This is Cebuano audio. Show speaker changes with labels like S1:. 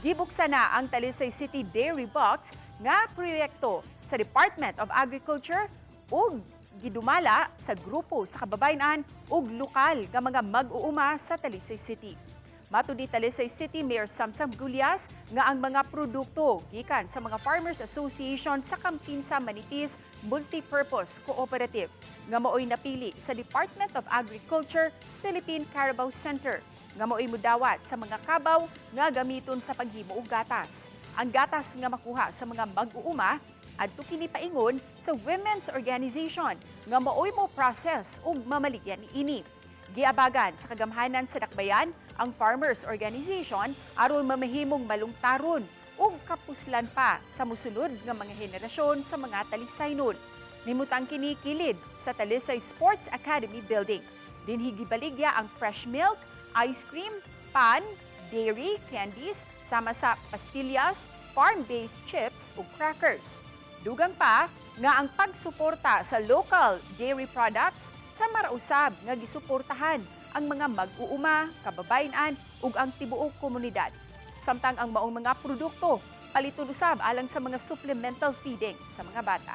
S1: Gibuksan na ang Talisay City Dairy Box nga proyekto sa Department of Agriculture ug gidumala sa grupo sa kababayen-an ug lokal nga mga mag-uuma sa Talisay City. Matud ni Talisay City Mayor Samsam Gullas nga ang mga produkto gikan sa mga Farmers Association sa Kampinsa Manipis Multipurpose Cooperative nga maoy napili sa Department of Agriculture Philippine Carabao Center nga maoy mudawat sa mga kabaw nga gamiton sa paghimo og gatas. Ang gatas nga makuha sa mga mag-uuma adto kini paingon sa Women's Organization nga maoy mo process ug mamaligya niini. Giabagan sa kagamhanan sa Dakbayan ang Farmers Organization aron mamahimong malungtaron ug kapuslan pa sa musunod nga mga henerasyon sa mga Talisaynon. Nahimutang kini kilid sa Talisay Sports Academy Building. Dinhi gibaligya ang fresh milk, ice cream, pan, dairy, candies, sama sa pastillas, farm-based chips ug crackers. Dugang pa nga ang pagsuporta sa local dairy products sa marausab nga gisuportahan ang mga mag-uuma, kababayen-an ug ang tibuok komunidad. Samtang ang maong mga produkto paliton usab alang sa mga supplemental feeding sa mga bata.